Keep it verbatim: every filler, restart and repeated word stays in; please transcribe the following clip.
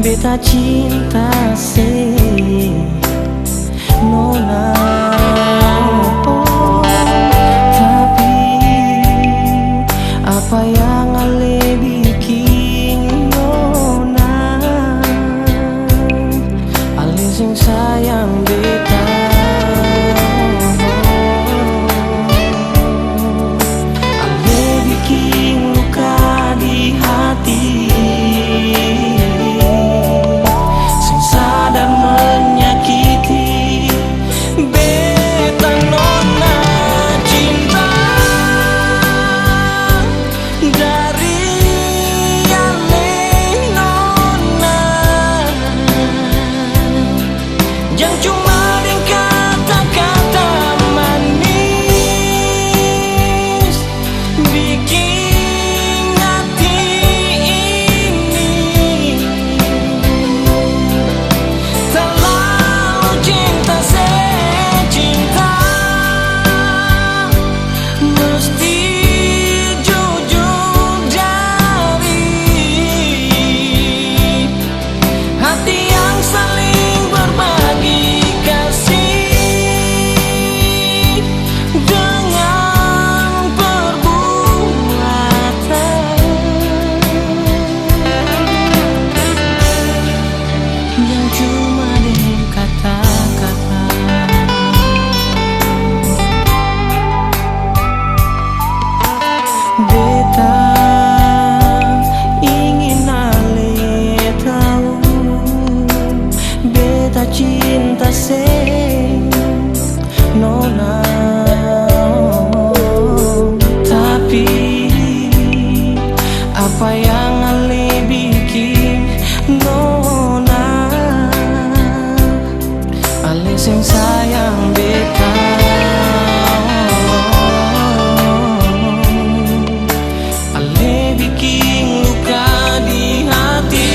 Beta cinta se nona, tapi apa yang ale biking nona? Ale seng sayang beta. Ale biking luka di hati. Seng sadar menyakiti beta nona cinta. Dari ale nona, jang cuma deng kata-kata manis biking hati ini talalu cinta se cinta. Musti jujur dari hati yang saling berbagi kasih dengan perbuatan. Yang cuma deng kata-kata. Beta ingin ale tau, beta cinta seng nona. Tapi apa yang ale biking nona? Ale seng sayang beta. Ale biking luka di hati.